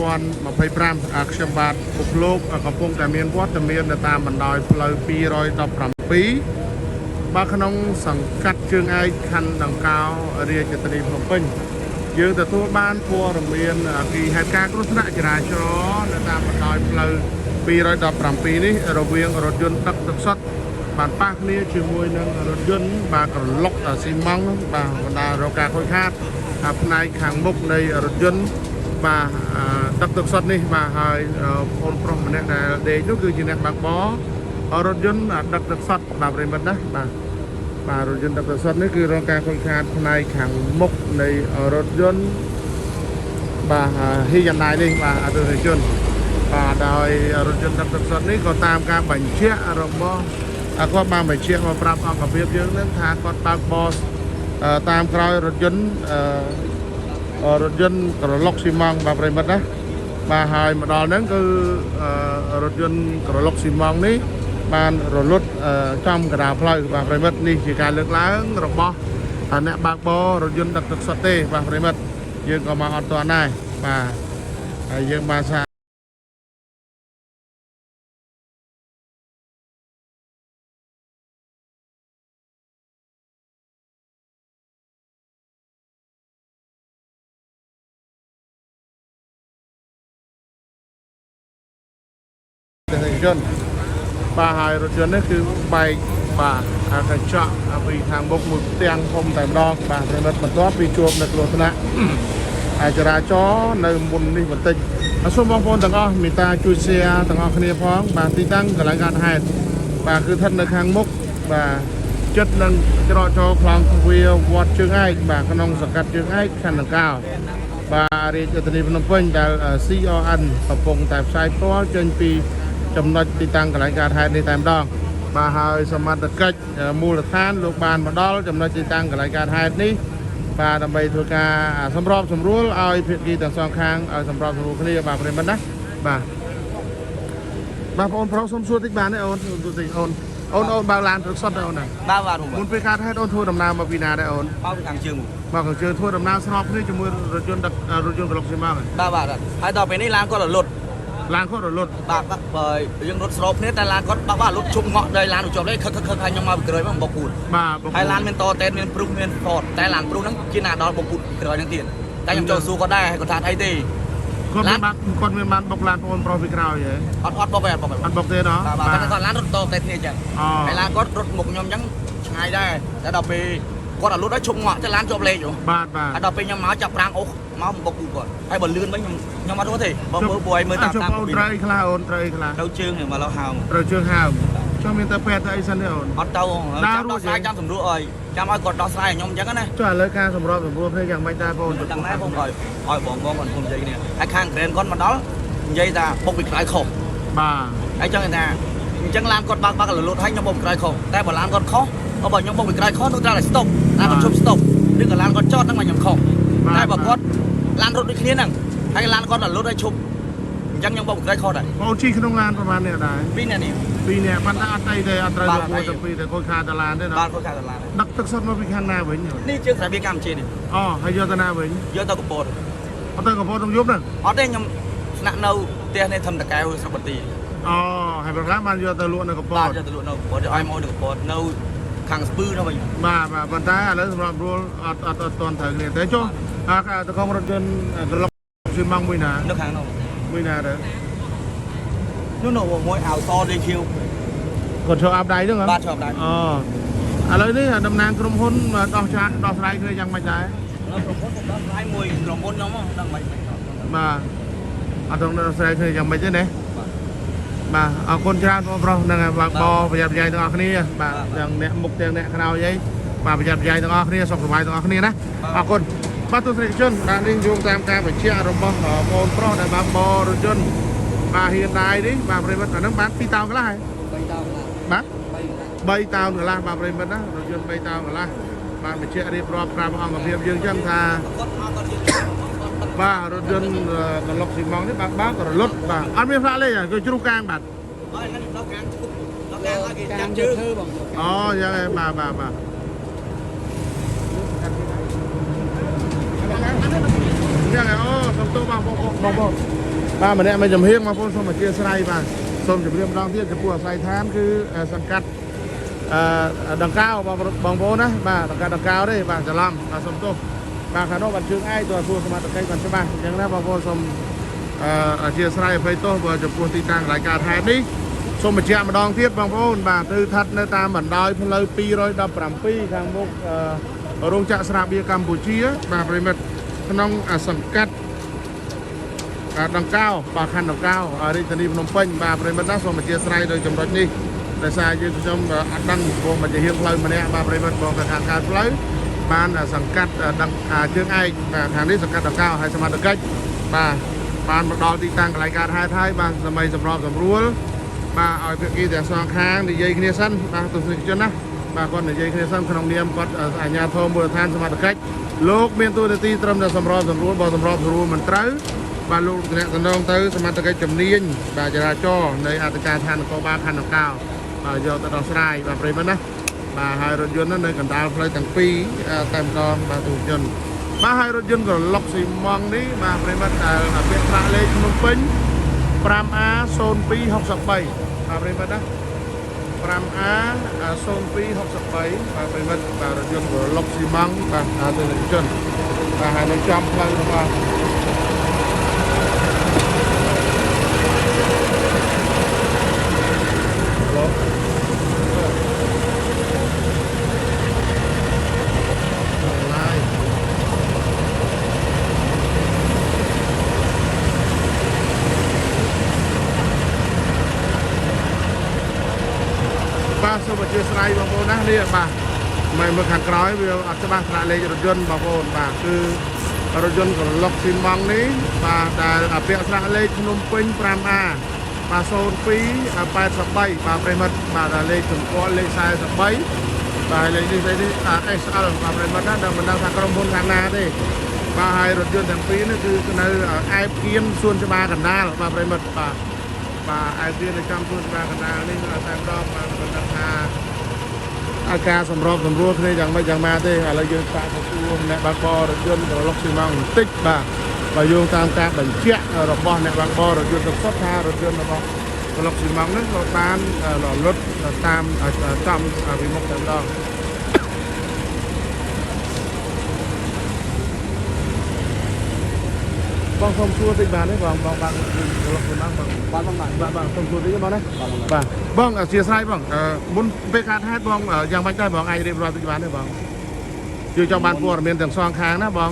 2025អាខ្ញុំបាទពុកលោកកំពុងតែមានវត្តមាននៅតាមបណ្ដោយផ្លូវ217បាទក្នុងសង្កាត់ជើងឯកខណ្ឌដង្កោរាជធានីភ្នំពេញយើងទទួលបានព័ត៌មានពីហេតុការណ៍គ្រោះថ្នាក់ចរាចរណ៍នៅតាមបណ្ដោយផ្លូវ217នេះរវាងរថយន្តដឹកទឹកសុទ្ធបានប៉ះគ្នាជាមួយនឹងរថយន្តបាទក្រឡុកស៊ីម៉ង់បាទបណ្ដាលរកការខូចខាតផ្នែកខាងមុខនៃរថយន្តបាទដឹកទឹកសុទ្ធនេះបាទហើយបងប្រុសម្នាក់ដែលដេកនោះគឺជាអ្នកបើកបររថយន្តដឹកទឹកសុទ្ធបាទប្រិយមិត្តណាបាទបាទរថយន្តដឹកទឹកសុទ្ធនេះគឺរងការខូចខាតផ្នែកខាងមុខនៃរថយន្តបាទហ៊ីយ៉ាន់ដៃនេះបាទអតិថិជនបាទដោយរថយន្តដឹកទឹកសុទ្ធនេះក៏តាមការបញ្ជាក់របស់គាត់បានបញ្ជាក់មកប្រាប់អង្គភាពយើងនឹងថាគាត់បើកបរតាមក្រោយរថយន្តរថយន្តក្រឡុកស៊ីម៉ង់បាទប្រិយមិត្តណាបាទហើយមកដល់ហ្នឹងគឺរថយន្តក្រឡុកស៊ីម៉ង់នេះបានរលត់ចំកណ្ដាលផ្លូវបាទប្រិយមិត្តនេះជាការលើកឡើងរបស់អ្នកបើកបររថយន្តដឹកទឹកសុទ្ធទេបាទប្រិយមិត្តយើងក៏មកអត់ទាន់ដែរបាទហើយយើងបានសាកទស្សនិកជនបាទហើយរថយន្តនេះគឺបែកបាទអាកញ្ចក់ពីខាងមុខមួយផ្ទាំងធំតែម្ដងបាទប្រិយមិត្តបន្ទាប់ពីជួបនៅគ្រោះថ្នាក់ចរាចរណ៍នៅមុននេះបន្តិចសូមបងប្អូនទាំងអស់មេត្តាជួយ share ទាំងអស់គ្នាផងបាទទីតាំងកន្លែងកើតហេតុបាទគឺស្ថិតនៅខាងមុខបាទចិត្តនឹងច្រកចូលខ្លងទ្វារវត្តជើងឯកបាទក្នុងសង្កាត់ជើងឯកខណ្ឌដង្កោបាទរាជធានីភ្នំពេញដែល CRN កំពុងតែផ្សាយផ្ទាល់ចេញពីចំណុចទីតាំងកន្លែងកើតហេតុនេះតែម្ដងបាទហើយសមត្ថកិច្ចមូលដ្ឋានលោកបានមកដល់ចំណុចទីតាំងកន្លែងកើតហេតុនេះបាទដើម្បីធ្វើការសម្របសម្រួលឲ្យភាគីទាំងសងខាងឲ្យសម្របសម្រួលគ្នាបាទប្រិយមិត្តណាបាទបាទបងប្រុសសុំសួរតិចបានទេអូនសុំសួរតិចអូនអូនអូនបើកឡានទឹកសុទ្ធទេអូនណា បាទបាទผม មុនពេលកើតហេតុអូនធ្វើដំណើរមកពីណាដែរអូន មកពីខាងជើង មកខាងជើងធ្វើដំណើរស្របគ្នាជាមួយរថយន្តដឹករថយន្តក្លុកស៊ីម៉ង់ បាទបាទហើយដល់ពេលនេះឡានគាត់រលត់ ឡានគាត់រលត់ បាទបាទបើយើងរត់ស្របគ្នាតែឡានគាត់បាទបាទរលត់ជុំងក់ដល់ឡានជាប់លេខឹកខឹកខឹកហើយខ្ញុំមកពីក្រោយមកបុកគូត បាទបង ហើយឡានមានតតេនមានព្រុសមានហ្វតតែឡានព្រុសហ្នឹងជាណាដល់បុកគូតពីក្រោយហ្នឹងទៀតតែខ្ញុំចូលសួរគាត់ដែរគាត់ថាអីទេ គាត់មានបានគាត់មានបានបុកឡានបងប្រុសពីក្រោយហ៎ អត់អត់បុកទេអត់បុកទេ អត់បុកទេណោះ បាទបាទតែគាត់ឡានរត់តតេគ្នាអញ្ចឹង អូ ហើយឡានគាត់រត់មុខខ្ញុំអញ្ចឹងឆ្ងាយដែរតែដល់ពេលគាត់រលត់ដល់ជុំងក់តែឡានជាប់លេខ បាទបាទ ហើយដល់ពេលខ្ញុំមកចាប់ប្រាំងអូសមកបុកគូគាត់ហើយបើលឿនវិញខ្ញុំខ្ញុំអត់រត់ទេបើមើលបួយមើលតាមតាម ចុះអូនត្រូវអីខ្លះអូនត្រូវអីខ្លះ ទៅជើងមកឡោះហើម ត្រូវជើងហើមចុះមានទៅពេទ្យទៅអីសិនទេអូន អត់ទៅចាំដោះស្រាយចាំសម្រួលឲ្យចាំឲ្យគាត់ដោះស្រាយឲ្យខ្ញុំអញ្ចឹងណា ចុះឥឡូវការសម្របសម្រួលគ្នាយ៉ាងម៉េចដែរបងអូន ដឹងដែរបងឲ្យឲ្យបងបងគាត់គុំនិយាយគ្នាហើយខាងក្រែនគាត់មកដល់និយាយថាបុកពីក្រោយខុស បាទ ហើយចង់ថាអញ្ចឹងឡានគាត់បើកបើកលលត់ហើយខ្ញុំបុកពីក្រោយខុសតែបើឡានគាត់ខុសបើខ្ញុំបុកពីក្រោយខុសនោះត្រូវតែស្តុបឡានគាត់ជប់ស្តុបឬក៏ឡានគាត់ចតហ្នឹងមកខ្ញុំខុសតែបើគាត់ឡានរត់ដូចគ្នាហ្នឹងហើយឡានគាត់លលត់ឲ្យឈប់អញ្ចឹងខ្ញុំបុកពីក្រោយខុសដែរ បងអូនជិះក្នុងឡានប្រហែលអ្នកដែរ ពីរអ្នកនេះ ពីរអ្នកប៉ុន្តែអត់អីទេអត់ត្រូវរបួសទៅពីរតែខូចខាតតឡានទេណោះ បាទខូចខាតឡាន ដឹកទឹកសុទ្ធមកពីខាងណាវិញ នេះជើងស្រាបៀកម្ពុជានេះ អូហើយយកទៅណាវិញ យកទៅកពត អត់ទៅកំពតក្នុងយប់ហ្នឹង អត់ទេខ្ញុំស្នាក់នៅផ្ទះនេះធំតកែវស្រុកបន្ទាយ អូហើយប្រខ្លះបានយកទៅលក់នៅកំព បាទ ត យកទៅលក់នៅកពតឲ្យមកនៅកពតនៅខាងស្ពឺនោះវិញ បាទបាទប៉ុន្តែឥឡូវសម្រាប់រួលអត់អត់អត់ទាន់ត្រូវគ្នាទេចុះអាតកងរថយន្តក្លុកស៊ីម៉ង់មួយណា នៅខាងនោះ មួយណាដែរ នោះនោះមួយអាវសលេខៀវ គាត់ធ្វើអាប់ដៃហ្នឹងហ៎ បាទជាប់ដែរ អូឥឡូវនេះតំណាងក្រុមហ៊ុនដោះចាដោះស្រាយគ្នាយ៉ាងម៉េចដែរ ក្រុមហ៊ុនខ្ញុំដោះស្រាយមួយក្រុមហ៊ុនខ្ញុំដឹងមិន បាទអត់ต้องដោះស្រាយគ្នាយ៉ាងម៉េចទេណាបាទអរគុណច្រើនបងប្រុសហ្នឹងហើយបាទបប្រយ័ត្នប្រយែងទាំងអស់គ្នាបាទទាំងអ្នកមុខទាំងអ្នកក្រោយអីបាទប្រយ័ត្នប្រយែងទាំងអស់គ្នាសុខសប្បាយទាំងអស់គ្នាណាអរគុណបាទទស្សនិកជនបាទនេះយោងតាមការបញ្ជាក់របស់បងប្រុសដែលបានបរថយន្តបាទហ៊ានដៃនេះបាទប្រិយមិត្តអាហ្នឹងបាន2តោនកន្លះហើយ 3តោកន្លះ បាទ 3 3តោនកន្លះបាទប្រិយមិត្តណារថយន្ត3តោនកន្លះបាទបញ្ជាក់រៀបរាប់ប្រាប់អង្គភាពយើងចឹងថា គាត់មកគាត់ជា បាទរថយន្តកន្លុកស៊ីម៉ងនេះបាទបាទក៏រលត់បាទអត់មានផ្លាកលេខគឺជ្រុះកាងបាទ ហើយហ្នឹងដោះខាងឈប់ដោះខាងឲ្យគេ កា ចាំជើង ងយកធ្វើបងយក អូយ៉ាងឯងបាទបាទបាទយ៉ាងឯងអូសុំទោសបងបងបងបង បាទម្នាក់មួយចំហៀងបងប្អូនសូមអធិស្ឋានបាទសូមជម្រាបម្ដងទៀតចំពោះអាស្រ័យឋានគឺសង្កាត់អឺដង្កោបងបងប្អូនណាបាទសង្កាត់ដង្កោទេបាទច្រឡំបាទសូមទោសបាទខាងនោះបានជើងឯកតើសួរសមត្ថកិច្ចបានច្បាស់អញ្ចឹងណាបងប្អូនសូមអឺអធិស្ឋានអភ័យទោសបើចំពោះទីតាំងកន្លែងកើតហេតុនេះសូមបញ្ជាក់ម្ដងទៀតបងប្អូនបាទគឺស្ថិតនៅតាមបណ្ដោយផ្លូវ217ខាងមុខអឺរោងចក្រស្រាបៀរកម្ពុជា បាទប្រិមិត្តក្នុងសង្កាត់ បាទដង្កោបាទខណ្ឌដង្កោរាជធានីភ្នំពេញបាទប្រិយមិត្តណាសូមអធិស្ឋានដោយចំណុចនេះដោយសារយើងខ្ញុំអត់ដឹងព្រោះមកជាហៀងផ្លូវម្នាក់បាទប្រិយមិត្តបងទៅខាងកើតផ្លូវបានសង្កាត់ដង្ជើងឯកបាទខាងនេះសង្កាត់ដង្កោហើយសមត្ថកិច្ចបាទបានមកដល់ទីតាំងកន្លែងកើតហេតុហើយបាទដើម្បីសម្របសម្រួលបាទឲ្យភាគីទាំងសងខាងនិយាយគ្នាសិនបាទទស្សនិកជនណាបាទគាត់និយាយគ្នាសិនក្នុងនាមគាត់អាជ្ញាធរមូលដ្ឋានសមត្ថកិច្ចលោកមានតួនាទីត្រឹមតែសម្របសម្រួលបើសម្របសម្រួលមិនត្រូវ បាទលោកតំណងទៅសមត្ថកិច្ចជំនាញបាទចរាចរណ៍នៃអធិការឋាននគរបាលខណ្ឌដង្កោបាទយកទៅដោះស្រាយបាទប្រិយមិត្តណាបាទហើយរថយន្តហ្នឹងនៅកណ្ដាលផ្លូវទាំងពីរតែម្ដងបាទទូរយន្តបាទហើយរថយន្តក្រឡុកស៊ីម៉ងនេះបាទប្រិយមិត្តដែលពាក្យស្លាកលេខភ្នំពេញ 5A 0263បាទប្រិយមិត្តណា 5A 0263បាទប្រិយមិត្តបាទរថយន្តក្រឡុកស៊ីម៉ងបាទអតិថិជនបាទហើយនៅចំផ្លូវរបស់ ឡូឡាយបាទសូមអធិស្ឋានបងប្អូនណានេះបាទមិនមើលខាងក្រោយវាអត់ច្បាស់ថ្នាក់លេខរថយន្តបងប្អូនបាទគឺរថយន្តក្រឡុកស៊ីម៉ងនេះបាទដែលអពាក់ស្លាកលេខភ្នំពេញ 5A បាទ02 83បាទប្រិមិត្តបាទដែលលេខសម្គាល់លេខ43បាទលេខនេះលេខនេះ SL បាទប្រិមិត្តណាដល់មិនដឹងថាក្រុមហ៊ុនខាងណាទេបាទហើយរថយន្តទាំងពីរនេះគឺនៅអែបគៀនសួនច្បារកណ្ដាលបាទប្រិមិត្តបាទបាទអែបគៀននៅចំសួនច្បារកណ្ដាលនេះតែម្ដងបាទមិនដឹងថាអាការសម្របសម្រួលគ្នាយ៉ាងម៉េចយ៉ាងម៉ាទេឥឡូវយើងសាកទៅសួរអ្នកបើកបររថយន្តក្រឡុកស៊ីម៉ងបន្តិចបាទបើយោងតាមការបញ្ជាក់របស់អ្នកបើកបររថយន្តទឹកសុទ្ធថារថយន្តរបស់ក្រឡុកស៊ីម៉ងហ្នឹងក៏បានរលត់តាមចំពីមុខតែម្ដង បងសុំសួរតិចបានទេបងបងបានក្រឡុកស៊ីម៉ងបង បាទបងបាទ បាទបាទសុំសួរតិចបងណា បាទបង បាទបងអធិស្ឋានបងអឺមុនពេលកើតហេតុបងយ៉ាងម៉េចដែរបងអាចរៀបរាប់តិចបានទេបងយើងចង់បានព័ត៌មានទាំងសងខាងណាបង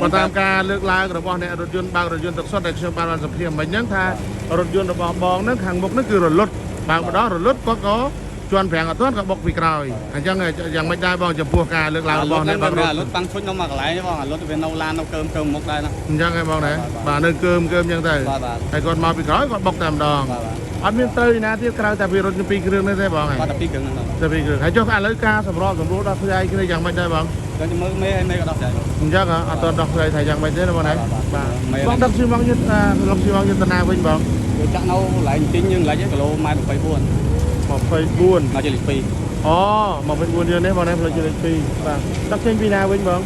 បើតាមការលើកឡើងរបស់អ្នករថយន្តបើករថយន្តទឹកសុទ្ធដែលខ្ញុំបានបានសម្ភាសមិញហ្នឹងថារថយន្តរបស់បងហ្នឹងខាងមុខហ្នឹងគឺរលត់បើកម្ដងរលត់គាត់ក៏ជន់ប្រាំងអត់ទាន់ក៏បុកពីក្រោយអញ្ចឹងយ៉ាងម៉េចដែរបងចំពោះការលើកឡើងរបស់អ្នកបើករថ អាលុតតាំងឈុញនៅមកកន្លែងទេបងអាលុតវានៅឡាននៅកើមកើមមុខដែរណា អញ្ចឹងហ៎បងណាបាទនៅកើមកើមអញ្ចឹងទៅ បាទបាទ ហើយគាត់មកពីក្រោយគាត់បុកតែម្ដង បាទបាទ អត់មានត្រូវឯណាទៀតក្រៅតែពីរថយន្តពីរគ្រឿងនេះទេបងហ៎ បាទតែពីរគ្រឿងហ្នឹង តែពីរគ្រឿងហើយចុះឥឡូវការសម្របសម្រួលដល់ស្រាយគ្នាយ៉ាងម៉េចដែរបង ដល់ទៅមើលមេហើយមេក៏ដោះស្រាយបង អញ្ចឹងហ៎អត់ទាន់ដោះស្រាយថាយ៉ាងម៉េចទេណាបងណា បាទ បាទ មេ បងដឹកស៊ីម៉ងយុទ្ធអាលោកស៊ីម៉ងយុទ្ធនាវិញបង វាចាក់នៅកន្លែងទិញយើងកន្លែងគីឡូម៉ែត្រ24 24 មកជាលេខ2 អូ24យើងនេះបងណាផ្លូវជាលេខ2បាទដឹកចេញពីណាវិញបង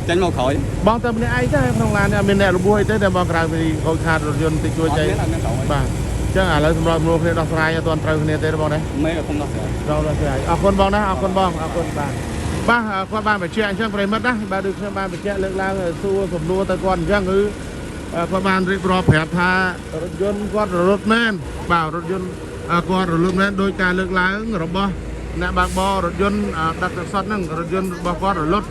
ចេញមកក្រោយ បងតែម្នាក់ឯងទេក្នុងឡាននេះអត់មានអ្នករបួសអីទេតែបងក្រៅពីខូចខាតរថយន្តតិចតួចអី អត់មានអត់មានក្រោយ បាទអញ្ចឹងឥឡូវសម្របសម្រួលគ្នាដោះស្រាយអត់ទាន់ត្រូវគ្នាទេណាបងណា មេក៏គុំដោះស្រាយ ដល់ដល់ស្រាយអរគុណបងណាអរគុណបងអរគុណបាទបាទគាត់បានបញ្ជាក់អញ្ចឹងប្រិមិត្តណាបាទដូចខ្ញុំបានបញ្ជាក់លើកឡើងសួរសំណួរទៅគាត់អញ្ចឹងគឺគាត់បានរៀបរាប់ប្រាប់ថារថយន្តគាត់រលត់មែនបាទរថយន្តគាត់រលត់មែនដោយការលើកឡើងរបស់អ្នកបើកបររថយន្តដឹកទឹកសុទ្ធហ្នឹងរថយន្តរបស់គាត់រលត់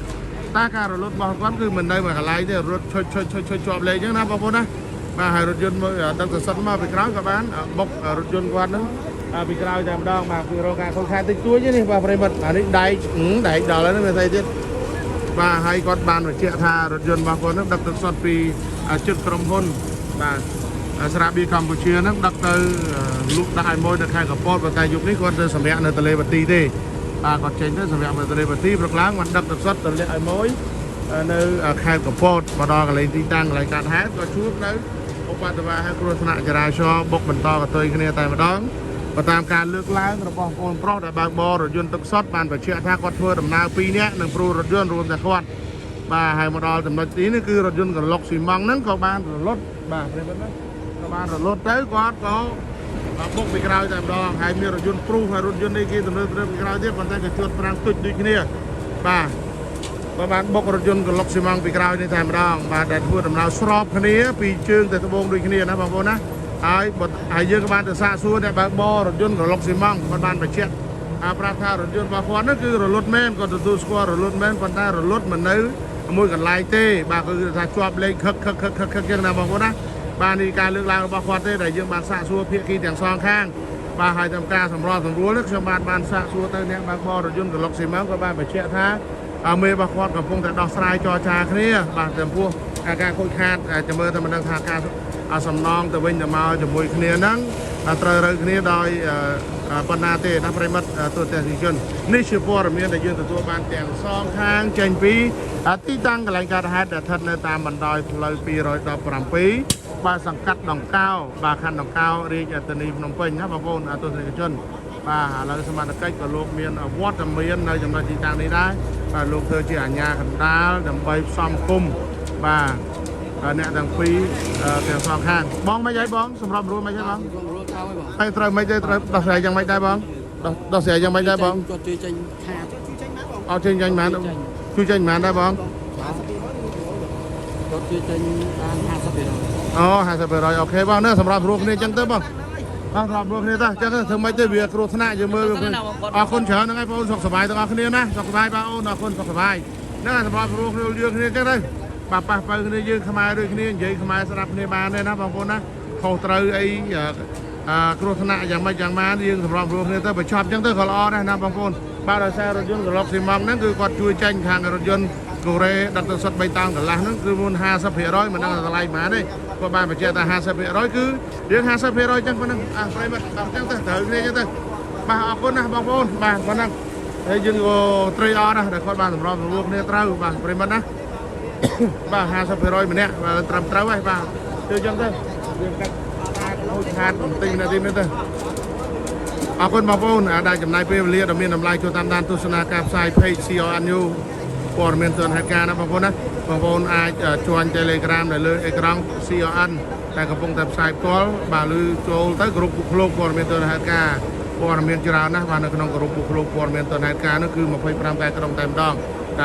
តែការរលត់របស់គាត់គឺមិននៅមួយកន្លែងទេរត់ឈុចឈុចឈុចឈុចជាប់លេខអញ្ចឹងណាបងប្អូនណាបាទហើយរថយន្តមួយដឹកទឹកសុទ្ធមកពីក្រោយក៏បានបុករថយន្តគាត់ហ្នឹង អាពីក្រោយតែម្ដងបាទគឺរកការខូចខាតតិចតួចទេនេះបាទប្រិមិត្តអានេះដែកដែកដល់ហើយនេះមានស្អីទៀតបាទហើយគាត់បានបញ្ជាក់ថារថយន្តរបស់គាត់នឹងដឹកទឹកសុទ្ធពីជិតក្រុមហ៊ុនបាទស្រាបៀរកម្ពុជាហ្នឹងដឹកទៅលក់ដាក់ឲ្យមួយនៅខេត្តកំពតប៉ុន្តែយប់នេះគាត់ទៅសម្រាកនៅទន្លេបាទីទេបាទគាត់ចេញទៅសម្រាកនៅទន្លេបាទីព្រឹកឡើងបានដឹកទឹកសុទ្ធទៅលាក់ឲ្យមួយនៅខេត្តកំពតមកដល់កន្លែងទីតាំងកន្លែងកាត់ហេតុក៏ជួបនៅឧបទ្ទវហេតុគ្រោះថ្នាក់ចរាចរណ៍បុកបន្តកតុយគ្នាតែម្ដង បើតាមការលើកឡើងរបស់បងប្រុសដែលបើកបររថយន្តទឹកសុទ្ធបានបញ្ជាក់ថាគាត់ធ្វើដំណើរ2នាក់នឹងព្រួរថយន្តរួមតែគាត់បាទហើយមកដល់ចំណុចទីនេះគឺរថយន្តក្រឡុកស៊ីម៉ងហ្នឹងក៏បានរលត់បាទប្រិយមិត្តណា ក៏បានរលត់ទៅគាត់ក៏បុកពីក្រោយតែម្ដងហើយមានរថយន្តព្រុសហើយរថយន្តនេះគេទំនើបពីក្រោយទៀតប៉ុន្តែក៏ជួតប្រាំងទុចដូចគ្នាបាទក៏បានបុករថយន្តក្លុកស៊ីម៉ងពីក្រោយនេះតែម្ដងបាទដែលធ្វើដំណើរស្របគ្នាពីជើងទៅត្បូងដូចគ្នាណាបងប្អូនណាហើយហើយយើងក៏បានទៅសាកសួរអ្នកបើកបររថយន្តក្លុកស៊ីម៉ងគាត់បានបញ្ជាក់អាប្រាប់ថារថយន្តរបស់គាត់នោះគឺរលត់មែនគាត់ទទួលស្គាល់រលត់មែនប៉ុន្តែរលត់មិននៅមួយកន្លែងទេបាទគឺថាជាប់លេខខឹកខឹកខឹកខឹកខឹកចឹងណាបងប្អូនណាបាទនេះការលើកឡើងរបស់គាត់ទេដែលយើងបានសាកសួរភាគីទាំងសងខាងបាទហើយតាមការសម្របសម្រួលនេះខ្ញុំបានបានសាកសួរទៅអ្នកបើកបររថយន្តក្លុកស៊ីម៉ងក៏បានបញ្ជាក់ថាមេរបស់គាត់កំពុងតែដោះស្រាយចរចាគ្នាបាទចំពោះការខូចខាតចាំមើលតែមិនដឹងថាការសំណងទៅវិញទៅមកជាមួយគ្នាហ្នឹងត្រូវរើគ្នាដោយប៉ុណ្ណាទេណាប្រិមិត្តទូទាំងប្រជាជននេះជាព័ត៌មានដែលយើងទទួលបានទាំងសងខាងចេញពីទីតាំងកន្លែងកើតហេតុដែលស្ថិតនៅតាមបណ្ដោយផ្លូវ217បាទសង្កាត់ដង្កោបាទខណ្ឌដង្កោរាជធានីភ្នំពេញណាបងប្អូនទស្សនិកជនបាទឥឡូវសមត្ថកិច្ចក៏លោកមានវត្តមាននៅចំណុចទីតាំងនេះដែរបាទលោកធ្វើជាអាជ្ញាកណ្ដាលដើម្បីផ្សំគុំបាទអ្នកទាំងពីរទាំងសងខាងបងមិនអីបងសម្រាប់រួមមិនអីបង រួលទៅហើយបង ហើយត្រូវមិនទេត្រូវដោះស្រាយយ៉ាងម៉េចដែរបងដោះស្រាយយ៉ាងម៉េចដែរបង គាត់ជួយចេញខាត អត់ចេញចាញ់ប៉ុន្មានជួយចេញប៉ុន្មានដែរបង គាត់ជួយចេញបាន50% អូ50% OK បងណាសម្រាប់រួមគ្នាអញ្ចឹងទៅបងបាទសម្រាប់រួមគ្នាទៅអញ្ចឹងធ្វើម៉េចទៅវាគ្រោះថ្នាក់យើងមើលអរគុណច្រើនហ្នឹងហើយបងសុខសប្បាយទាំងអស់គ្នាណាសុខសប្បាយបងអូនអរគុណសុខសប្បាយហ្នឹងសម្រាប់រួមគ្នាយើងគ្នាអញ្ចឹងទៅបាទប៉ះបើគ្នាយើងខ្មែរដូចគ្នានិយាយខ្មែរស្ដាប់គ្នាបានទេណាបងប្អូនណាខុសត្រូវអីគ្រោះថ្នាក់យ៉ាងម៉េចយ៉ាងម៉ានយើងសម្រាប់រួមគ្នាទៅបញ្ចប់អញ្ចឹងទៅក៏ល្អដែរណាបងប្អូនបាទដោយសាររថយន្តក្លុកស៊ីម៉ងហ្នឹងគឺគាត់ជួយចេញខាងរថយន្តកូរ៉េដឹកទៅសុទ្ធ3តោនកន្លះហ្នឹងគឺមុន50%មិនដឹងតម្លៃប៉ុន្មានទេគាត់បានបញ្ជាក់ថា50%គឺយើង50%អញ្ចឹងប៉ុណ្ណឹងអះប្រិមត្តអញ្ចឹងទៅត្រូវគ្នាអញ្ចឹងទៅបាទអរគុណណាស់បងប្អូនបាទប៉ុណ្ណឹងហើយយើងក៏ត្រេកអរណាស់ដែលគាត់បានសម្របសម្រួលគ្នាត្រូវបាទប្រិមត្តណា បាទ50%ម្នាក់បាទត្រឹមត្រូវហើយបាទជួយអញ្ចឹងទៅយើងកាត់ខូចខាតបន្តិចនាទីនេះទៅអរគុណបងប្អូនដែលចំណាយពេលវេលាដ៏មានតម្លៃចូលតាមដានទស្សនាការផ្សាយ page CRNU ព័ត៌មានទាន់ហេតុការណ៍ណាបងប្អូនណាបងប្អូនអាចជួញ Telegram នៅលើអេក្រង់ CRN តែកំពុងតែផ្សាយផ្ទាល់បាទឬចូលទៅក្រុមបុគ្គលព័ត៌មានទាន់ហេតុការណ៍ព័ត៌មានច្រើនណាស់បាទនៅក្នុងក្រុមបុគ្គលព័ត៌មានទាន់ហេតុការណ៍នោះគឺ25តែក្រុងតែម្ដង